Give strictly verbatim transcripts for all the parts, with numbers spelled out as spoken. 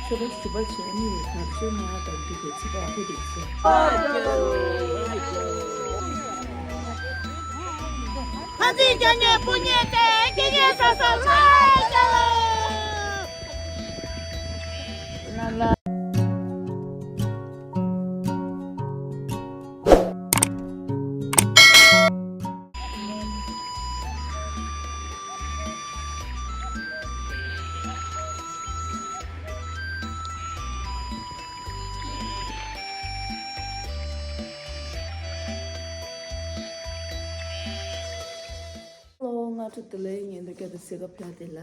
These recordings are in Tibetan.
ཚེས་པ་བཞི་པ་བྱས་ནས་དར་ལྕོག་ནང་དང་འདི་གའི་ཚེས་པ་ཡག་པོ་འདུག་ཟེར། ཁ་རྩང་རྒྱ་ཉེ་སྤུ་ཉེ་ཏེ་སྐྱེ་ཉེ་ས་ས་ལྷ་རྒྱལ། ཧེ་ལོ། སྔ་དྲོ་བདེ་ལེགས། ཉིན་དུ་སྐད་དུ་སེ་ག་ཕྱག་དེ་ལ།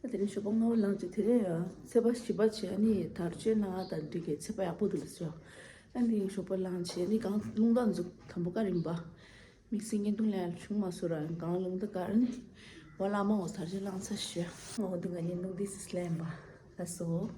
ད་དེ་རིང་ཞོགས་པ་སྔ་བོ་ལངས་ཀྱི་དེ་རིང་ཡང་ཚེས་པ་བཞི་པ་བྱས་ནི་དར་ལྕོག་ནང་དང་འདི་གའི་ཚེས་པ་ཡག་པོ་འདུག་ལ་ཟེར། ཨ་ནི་ཞོགས་པ་ལངས་བྱས་ནི་གང་རླུང་རྟ་འཛུགས་དམ་པོ་ཀ་རིམ་པ། དམིགས་བསལ་བརྙན་ཐུང་ལེན་ཡ་བྱུང་མ་སོང་ར་གང་རླུང་རྟ་ཀ་ར་ནི། འོ་ལ་མ་འོ་དར་ལྕོག་ལངས་ཚར་ཞེས། འོ་འདུག་ག་བརྙན་ཐུང་འདི་སིས་ལེན་པ། ལགས་སོ།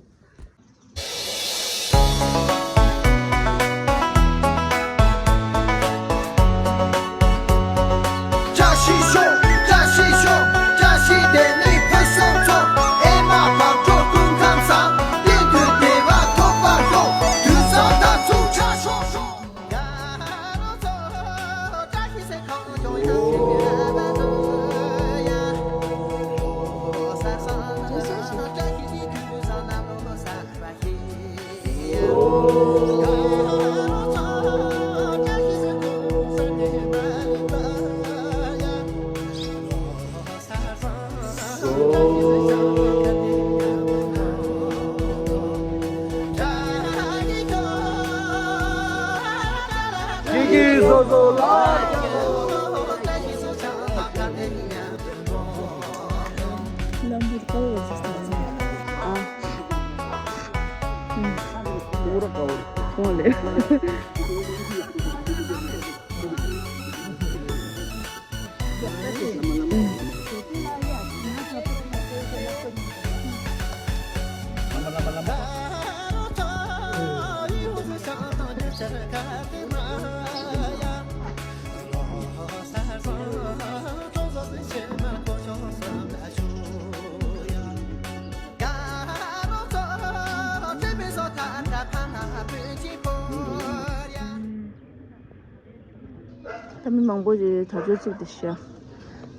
ད་མི་མང་པོ་ཞིག་དར་ལྕོག་བཙུགས་ཏེ་བཞག་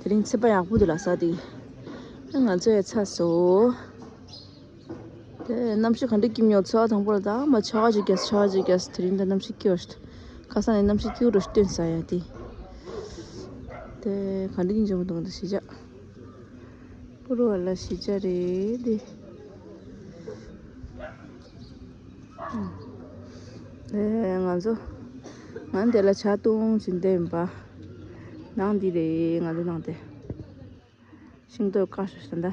དེ་རིང་ཚེས་པ་ཡག་པོ་འདུག་ལ་ས་དེ། ང་ཚོ་ཡ་ཚ་སོ། དེ་གནམ་གཤིས་ག་འདྲ་སྐྱིད་ཉོ་ཚོ་དང་པོ་ལ་ད་མ་ཆར་པ་ཅིག་རྒྱག་ཆར་པ་ཅིག་རྒྱག་དེ་རིང་ད་གནམ་གཤིས་སྐྱིད་པ་ཞིག་ཁ་སང་ནས་གནམ་གཤིས་སྐྱིད་པོ་རུ་སྟོན་ས་ཡ་དེ། དེ་ག་འདྲ་སྐྱིད་འཇམ་པོ་འདུག་ད་ཞི་ཅག་ཀུ་རུ་བ་ལ་ཞི་ཅག་རེད་དེ། ཨེ་ང་ཚོ་ང་འདི་ལ་ཇ་བཏུང་བཞིན་བསྡད་ཡིན་པ། ནང་འདི་རེད་ང་ཚོ་ནང་དེ། ཤིང་ཏོག་དཀར་ཤོས་ཤིག་ད།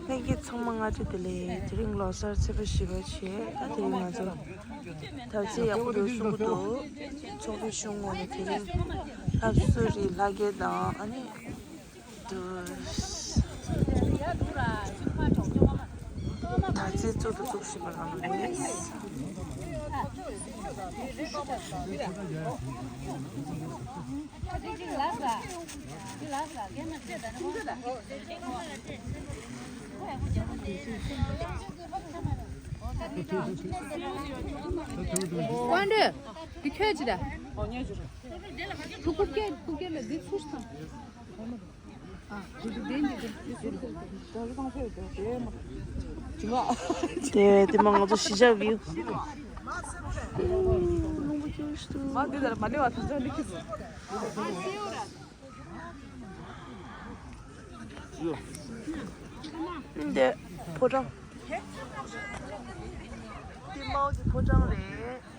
ལྷན་རྒྱས་ཚང་མ་སྔ་དྲོ་བདེ་ལེགས། དེ་རིང་ལོ་གསར་ཚེས་པ་བཞི་པ་བྱས། ད་དེ་རིང་ང་ཚོ་དར་ཆ་ཡག་པོ་འདུག་གསུང་གི་འདུག་ཚོགས་པའི་གཞུང་ངོས་ནས་དེ་རིང་ལྷ་བསུ་རི་ལྷ་རྒྱལ་དང་ཨ་ནི་དུ་དར་ཆ་གཙོ་དུ་བཙུགས་བཞིན་པ་ལ་ལུས། ཀོན་ཏེ། འདི་ཁྱོད་ཀྱི་རེད། ཁུ་ཁུ་སྐད་ཁུ་སྐད་ལ་འདི་ཚུར་བཏང་། དེ་དེ་མ་ང་ཚོ་གཞིས་ཆགས་བིའུ། མ་འདི་ལྟར་མ་ལེ་བ་ཐམས་ཅད་ནི་ཁྱི་སོ། འདི་ཕོ་བྲང་། འདི་མའོ་གི་ཕོ་བྲང་རེད།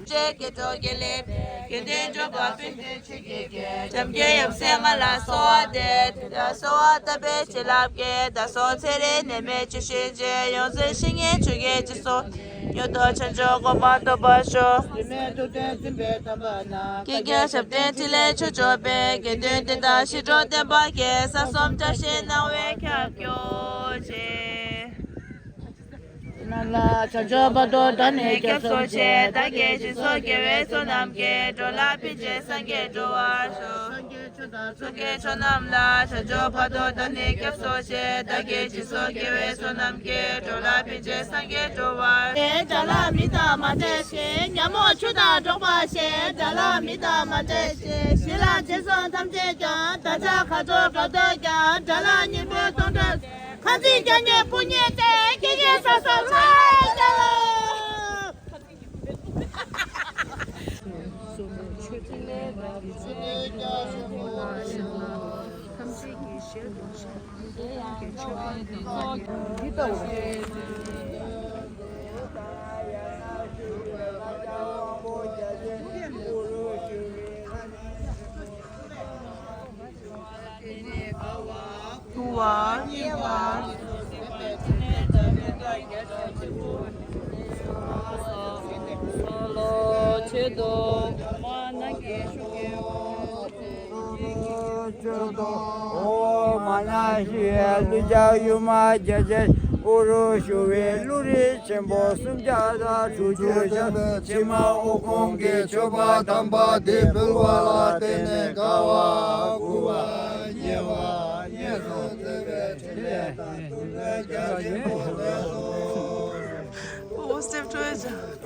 ཅེས་དགེ་ཚོགས་དགེ་ལེགས་དགེ་འདུན་འབྱོར་པ་ཕན་བདེ་ཆོས་ཀྱི་རྒྱལ། འཇམ་དགེ་ཡབ་སྲས་ལྔ་ལ་གསོལ་བ་འདེབས། དེ་ལྟར་གསོལ་བ་བཏབ་པའི་བྱིན་རླབས་ཀྱིས། བདག་སོགས་ཚེ་རིང་ནད་མེད་ཕྱི་བཤོལ་ཅིང་། ཡོངས་སུ་ཤི་ངེས་ཆོས་ཀྱི་རྗེས་སུ། མྱུར་དུ་བྱང་ཆུབ་གོ་འཕང་ཐོབ་པར་ཤོག་ཀྱེ་ཀྱེ་ཞབས་བརྟན་ཕྲིན་ལས་ཆོས་སྐྱོང་པའི། དགེ་འདུན་དེ་དག་ཞི་ཁྲོ་བསྟན་པ་རྒྱས། ས་གསུམ་བཀྲ་ཤིས་སྣང་བས་ཁྱབ་གྱུར་ཅིག་རྣམས་ལ་བྱང་ཆུབ་བར་དུ་བདག་ནི་སྐྱབས་སུ་མཆི། བདག་གིས་སྦྱིན་སོགས་དགེ་བའི་ཚོགས་རྣམས་ཀྱིས། འགྲོ་ལ་ཕན་ཕྱིར་སངས་རྒྱས་འགྲུབ་པར་ཤོག། སངས་རྒྱས་ཆོས་དང་ཚོགས་ཀྱི་མཆོག་རྣམས་ལ། བྱང་ཆུབ་བར་དུ་བདག་ནི་སྐྱབས་སུ་མཆི། བདག་གིས་སྦྱིན་སོགས་དགེ་བའི་ཚོགས་རྣམས་ཀྱིས། འགྲོ་ལ་ཕན་ཕྱིར་སངས་རྒྱས་འགྲུབ་པར། དགྲ་ལ་མི་དང་མ་འཕྲད་ཅིང་། ཉོན་མོངས་ཆུ་དང་འགྲོགས་པར་བྱེད། དགྲ་ལ་མི་དང་མ་འཕྲད་ཅིང་། ཞི་ལ་འཇིགས་སོགས་ཐམས་ཅད་ཀྱང་། བདག་ཅག་ག་ཚོད་འགྲོགས་འདོད་ཀྱང་། དགྲ་ལ་གཉེན་པོའི་གདོན་འདྲེན། ཁ་འཛིན་རྐྱང་ཉིད་དཔུང་གཉེན་ཏེ། ཀྱེ་ཀྱེ་ས་ས་ལྷ་ཡི་རྒྱལ་ལོ། ཨོཾ་མ་ཎ་ཤིའི་གླུ་ལྕགས་ཡུ་མ་རྒྱ་ཆེན་ཨུ་རུ་ཞུ་བའི་གླུ་རིགས་ཆེན་པོ་སུམ་བརྒྱ་དང་དྲུག་ཅུ་ཞབས་ཕྱི་མ་དབུ་དགོན་གྱི་མཆོད་པ་དམ་པ་འདི་ཕུལ་བ་ལ་བརྟེན་ནས་དགའ་བ་མགུ་བ་མཉེས་པ་སྙན་སོགས་བརྩེ་བའི་འཕྲིན་ལས་དང་།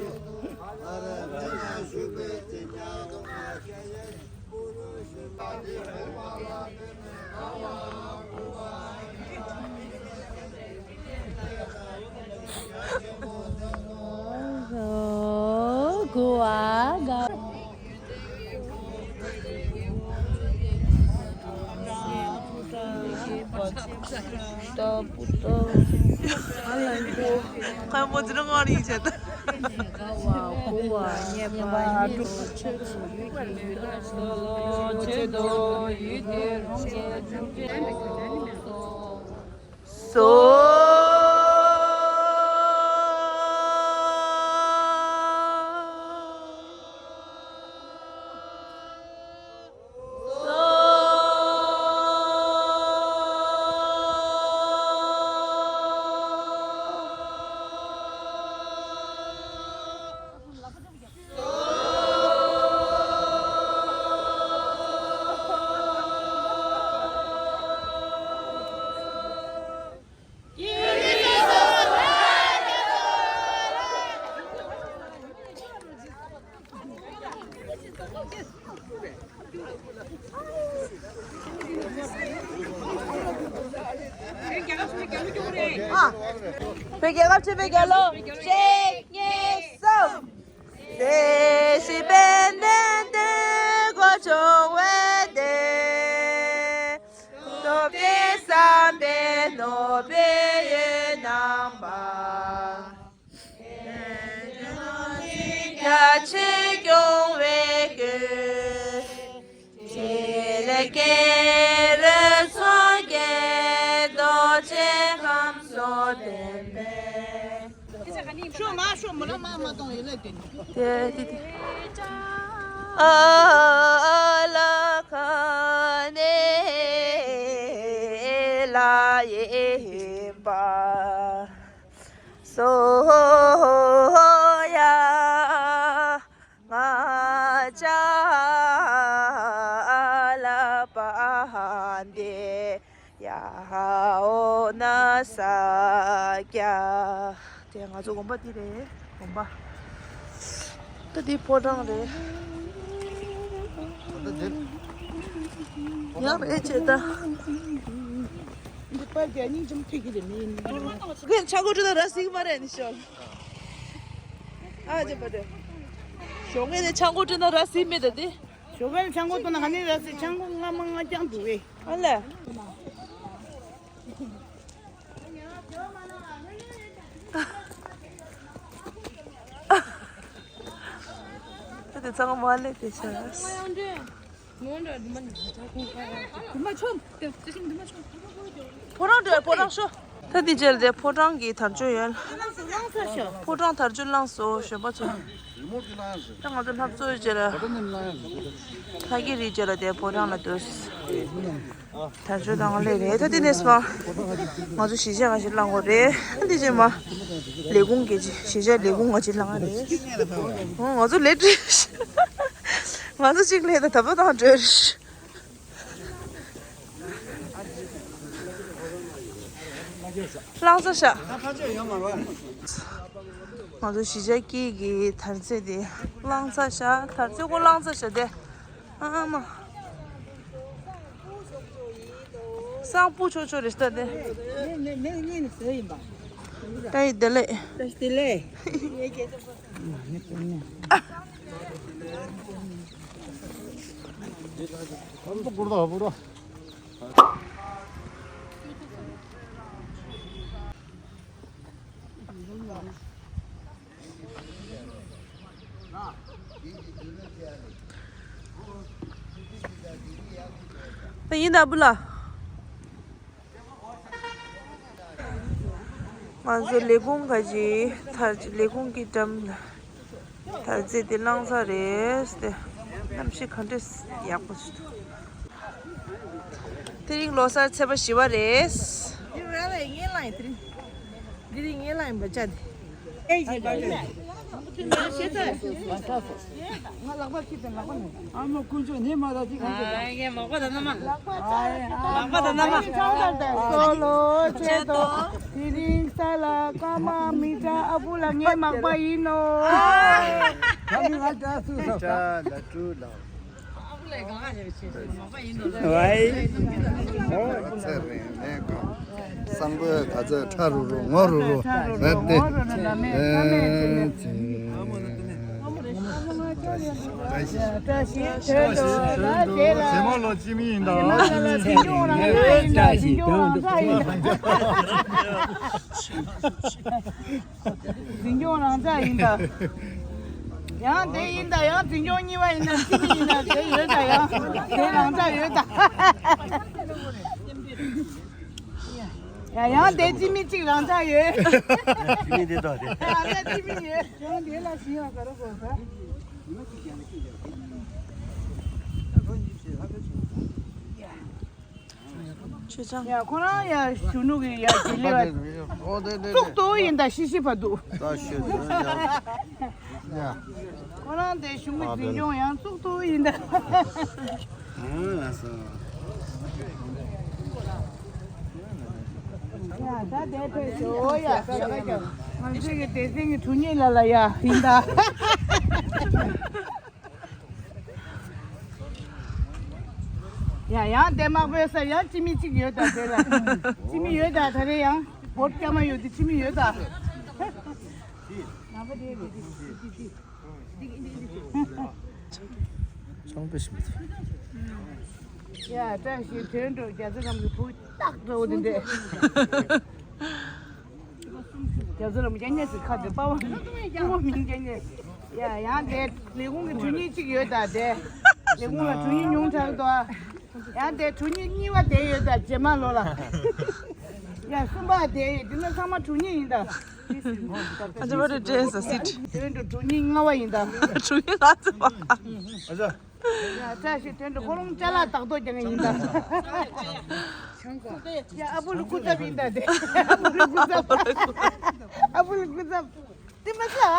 བོད་རྒྱལ་ཁབ་ཆེན་པོའི་རྒྱལ་ལོ། གཅིག་གཉིས་གསུམ། སྲིད་ཞིའི་དཔལ་ལྡན་འདས་དཀོན་མཆོག་དབུས་ཏེ། ཐུབ་བསྟན་བསམ་པའི་ནོར་བུས་ཡིད་བརྣམས་པ། རྒྱ་ཆེར་སྐྱོང་བའི་སྐུ། ཕྲིན་ལས་ཀྱི་རི་ཚོགས་ཀྱིས། རྡོ་རྗེ་ཁམས་གསུམ་ལྡན་པའི། ཤོ་མ་ཤོ་མོ་ལ་མ་མ་གཏོང་ཡོད་ལ་དེ་ནི། དེ་དེ་དེ། ཨ་ལ་ཁ་ནེ་ལ་ཡིན་པ། སོ་ཡ་ང་ཅ་ལ་པ་འདི་ཡ་འོ་ན་ས་ཀྱ། དེ་ང་ཚོ་དགོན་པ་འདི་རེད། དགོན་པ། ད་འདི་ཕོ་བྲང་རེད། ཡག་རེད་བྱས་ད། འདི་པར་རྒྱ་སྙིང་རྗེ་མོ་ཐུག་གི་རེད་མི་ཡིན། ངས་ཆང་ཁོ་ཁྲི་ན་ར་སིག་མ་རེད་ནི་ཤོག་ཨ་ཅེ་པ་དེ། ཞོགས་ངས་ནི་ཆང་ཁོ་ཁྲི་ན་ར་སིག་མེད་ད་དེ། ཞོགས་ངས་ཆང་ཁོ་ཁྲི་ན་ག་ནས་ར་སིག་ཆང་ཁོ་ང་མ་ང་རྐྱང་འདུག་ཨེ། ཨ་ལས། ད་དེ་ཚང་མ་ལས་དེ་ཆགས། ཕོ་བྲང་འགྲོ་ཕོ་བྲང་ཤོག་ད་འདི་རྗེས་ལ་དེ་ཕོ་བྲང་གི་དར་ལྕོག་ཡོད། ཕོ་བྲང་དར་ལྕོག་བླངས་སོ་གཞོན་པ་ཚོ། ད་ང་ཚོ་ལྷ་གཙོ་ཡི་རྗེས་ལ། ལྷ་གི་རིའི་རྗེས་ལ་དེ་ཕོ་བྲང་ལ་འདུག་དར་ལྕོག་དང་ལས་རེད། ད་དེ་ནས་མ་ང་ཚོ་གཞིས་ཆགས་ང་ཞིག་བླང་དགོས་རེད། འདི་རྗེས་མ་ལས་ཁུངས་སྐད་ཆ་གཞིས་ཆགས་ལས་ཁུངས་ང་ཞིག་བླང་རེད། ང་ཚོ་ལས་བྲེལ། ང་ཚོ་གཅིག་ལས་ད་ད་བ་དང་བྲོས། གླང་ཚ་ཤ། ང་ཚོ་གཞིས་ཆགས་དཀྱིལ་གྱི་དར་རྩེ་དེ་གླང་ཚ་ཤ། དར་རྩེ་ཀོ་གླང་ཚ་ཤ་དེ། ཨ་མ། སང་ཕོད་ཆོག་ཆོག་རེད་ཤག་དེ། ད་ཡི་བདེ་ལེགས། ད་ཡི་བདེ་ལེགས། ད་ཡིན་ད་བུ་ལ། ང་ཚོ་ལས་ཁུངས་ཁ་ཅིག་དར་ལས་ཁུངས་ཀྱི་འགྲམ་དར་རྩེ་དེ་གླང་ཚ་རེད་དེ། གནམ་གཤིས་ག་འདྲས་ཡག་པོ་ཞིག་འདུག་དེ་རིང་ལོ་གསར་ཚེས་པ་བཞི་པ་རེད། འདི་རིང་ངའི་ལ་ཡིན་པ་བཅའ་དེ། ཨེ་ཡི་བཅའ་དེ། ང་ལག་པ་ཁྱི་དང་ལག་པ་ནས། ཨ་མ་ཀུན་སྤྱོད་ནི་མ་ར་ཅིག་གང་ཅི། ཨ་ངས་མག་པ་དང་མནའ་མ། ལག་པ་དང་མནའ་མ། ཆང་དང་དང་སོ་ལོ་ཆེ་དོ། དེ་རིང་ས་ལ་ཀ་མ་མི་ཏྲ་ཨ་བུ་ལ་ངའི་མག་པ་ཡིན་ནོ། ད་ནི་ང་ཏྲ་སུ་སོ། ཏྲ་ལ་ཏྲུ་ལ། ཚེ་རིང་ལས་ཀ་སང་པོའི་ག་ཚོད་ཁྲ་རུ་རུ་ངོ་རུ་རུ་ཟེར་ཏེ། བཀྲ་ཤིས་བདེ་ལེགས། བཀྲ་ཤིས་བདེ་ལེགས། ལོ་སྤྱི་མི་ཡིན་ད། བཀྲ་ཤིས་བདེ་ལེགས། འཛིན་སྐྱོང་རང་ཚ་ཡིན་ད། ཡང་དེ་ཡིན་ད། ཡང་འཛིན་སྐྱོང་གཉིས་པ་ཡིན་ན་སྤྱི་མི་ཡིན་ན་དེ་ཡོད་ད། ཡང་དེ་རང་ཚ་ཡོད་ད། ཡ་ཡང་དེ་སྤྱི་མི་གཅིག་རང་ཚ་ཡོད། སྤྱི་མི་དེ་ད་དེ། ཡང་དེ་སྤྱི་མི་ཡོད། ཡང་དེ་ལ་ཞིང་ཡང་ག་རེ་དགོས་ད། ཆོས་ཚང་། ཡ་ཁོ་རང་ཡ་གཞོན་ནུ་གི་ཡ་དེ་ལས་བ། ཨོ་དེ་དེ་གཙུག་ཏུ་ཡིན་ད་ཤི་ཤི་བར་དུ། ད་ཤི་དེ་ཡ། ཁོ་རང་དེ་གཞུང་གི་འཛིན་སྐྱོང་ཡང་གཙུག་ཏུ་ཡིན་ད། ཨ་ལ་སོ། ཡ་ད་དེ་ཕེབས་ཤོག་ཡ། ང་ཚོའི་གི་སྡེ་ཚན་གི་དྲུང་ཡིག་ལ་ལ་ཡ་ཡིན་ད། ཡ་ཡང་དེ་དམག་དཔོན་ས་ཡང་སྤྱི་མི་གཅིག་ཡོད་ད་དེ་ལ། སྤྱི་མི་ཡོད་ད་ད་རེ་ཡང་བོད་སྐྱ་མ་ཡོད་དེ་སྤྱི་མི་ཡོད་ད། ཅང་པེ་ཤི་མི་ཐུབ། ཡ་བཀྲ་ཤིས་དོན་གྲུབ་རྒྱ་ཚ་རམ་གྱི་བུ་སྟག་འདྲ་བོ་དེ་འདྲས། རྒྱ་མཚོ་ལ་མི་རྒྱ་ཉེ་ཟིག་ཁ་དེ་པ་བ་སྐུ་བ་མིན་རྒྱ་ཉེ། ཡ་ཡང་དེ་ལས་ཁུངས་ཀྱི་དྲུང་ཡིག་གཅིག་ཡོད་ད་དེ། ལས་ཁུངས་ལ་དྲུང་ཡིག་ཉུང་དྲགས་དོ། ཡང་དེ་དྲུང་ཡིག་གཉིས་པ་དེ་ཡོད་ད་རྗེས་མ་ལོ་ལ། ཡ་གསུམ་པ་དེ་ཡོད་དེ་ན་ཚང་མ་དྲུང་ཡིག་ཡིན་ད། ཨ་ཅེ་བ་རེ་ཌེན་ས་སིད། དེ་འདྲ་དྲུང་ཡིག་ལྔ་པ་ཡིན་ད། དྲུང་ཡིག་ལྔ་ཚོ། ཨ་ཅེ། ཡ་བཀྲ་ཤིས་དོན་དུ་ཁོ་རང་ཅ་ལག་བཏགས་ཐོག་ཀྱང་ཡིན་ད། ཡ་ཨ་བུ་ལུ་སྐུ་ཚབ་ཡིན་ད་དེ། ཨ་བུ་ལུ་སྐུ་ཚབ། ཨ་བུ་ལུ་སྐུ་ཚབ། དེ་མ་ཚད་ཨ།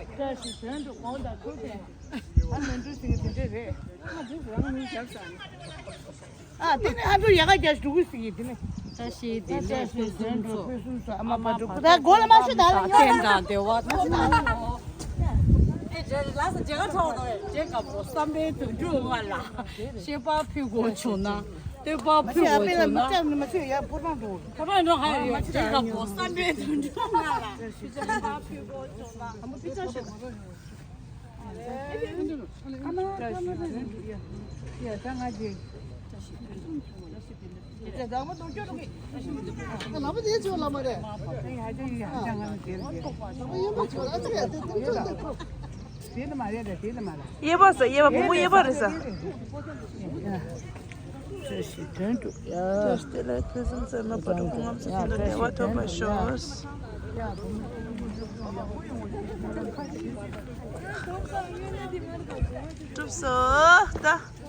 བཀྲ་ཤིས་དོན་དུ་གོང་དང་ཐུག་ཏེ། ཨ་མན་ཌུ་ཟེར་གི་དེ་འདྲས་རེད། ཨ་དེ་ནི་ཨ་འགྲོ་ཡ་ག་རྒྱ་ཞུ་གི་ཟེར་གི་དེ་ནི། བཀྲ་ཤིས་བདེ་ལེགས་ཕུན་སུམ་ཚོགས། ཕུན་སུམ་ཚོགས། ཨ་མ་བག་དྲོ་ད་སྒོ་ལ་མ་ཤོད་ད་ལ་ཉོ་ན། ལ་ལ་ལ་ལ་ལ་བྱེད་དགའ་བོ་བསམ་པའི་དོན་འགྲུབ་བ་ལ། བཤད་པ་ཕུལ་དགོས་བྱུང་ན། བསྟོད་པ་ཕུལ་དགོས་བྱུང་ན། མ་ཤེས་ཨ་པེ་ལ་མ་ཤེས་ཡ་ཕོ་བྲང་དུ། ཕོ་བྲང་དུ་ཧ་ཡོད་བྱེད་དགའ་བོ་བསམ་པའི་དོན་འགྲུབ་བ་ལ། བཤད་པ་ཕུལ་དགོས་བྱུང་ན། ཨ་མ་པི་ཅར་ཤོད། གཡས་པ་ཟེར། གཡས་པ་བུ་མོ་གཡས་པ་རེད་ཟེར། བཀྲ་ཤིས་དོན་གྲུབ། ཡ། བཀྲ་ཤིས་བདེ་ལེགས་ཕུན་སུམ་ཚོགས། མ་བག་དྲོ་སྐུ་ངོ་མཚོ་བདེ་བ་ཐོབ་པར་ཤོག། གྲུབ་སོང་ད།